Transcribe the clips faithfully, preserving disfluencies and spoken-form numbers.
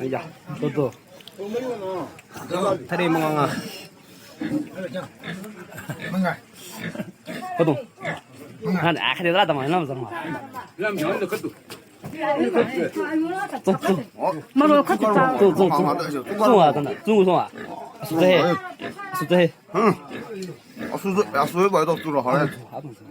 Aya, toto. Tare manga. Kodong. Han, ah, khade la dama, lam dama. Zong, zong. Zong, zong, zong. Zong ah, zong, zong, zong ah. Asü te. Asü te. Asü, asü ba dok tu la ha. Zong, zong.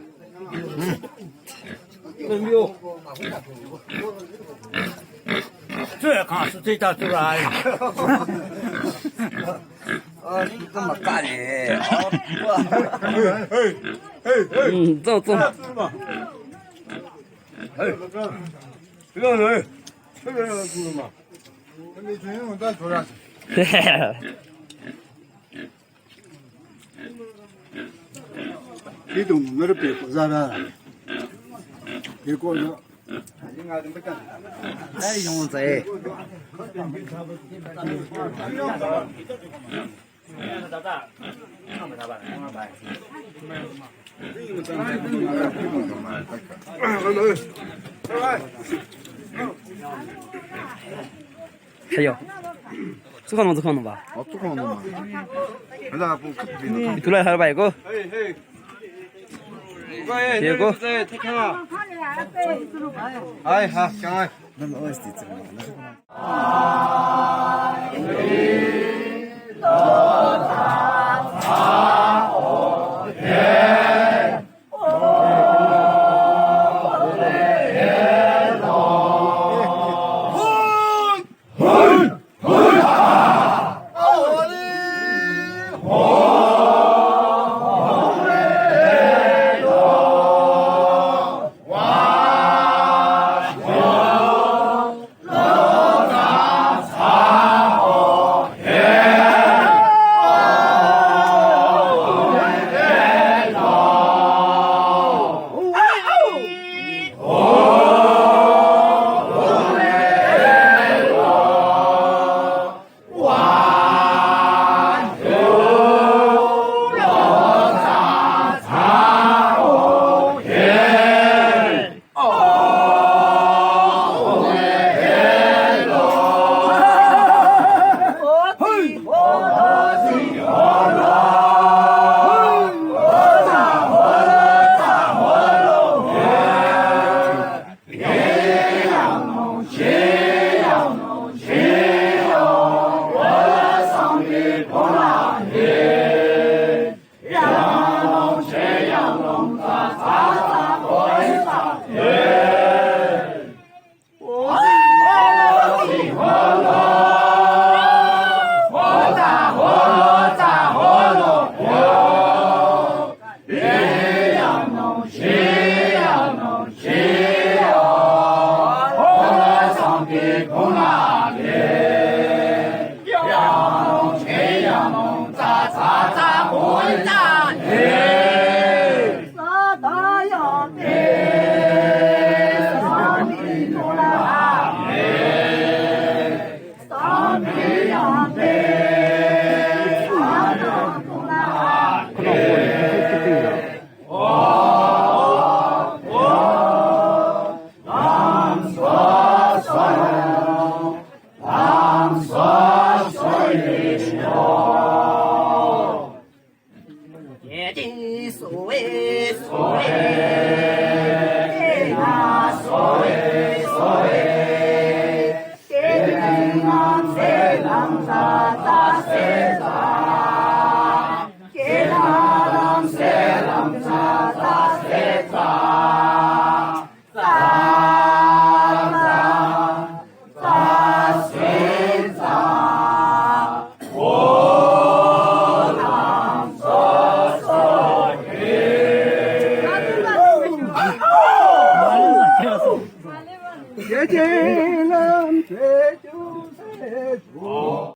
Lidong nührü pehko zara. Pehko yo. Ai, yong zai. Hayo. Tsukhano, tsukhano ba. O, tsukhano ma. Hala, bu, bu, bu. Itula har bai ko. Ye ko. Ai, ha, chang ai.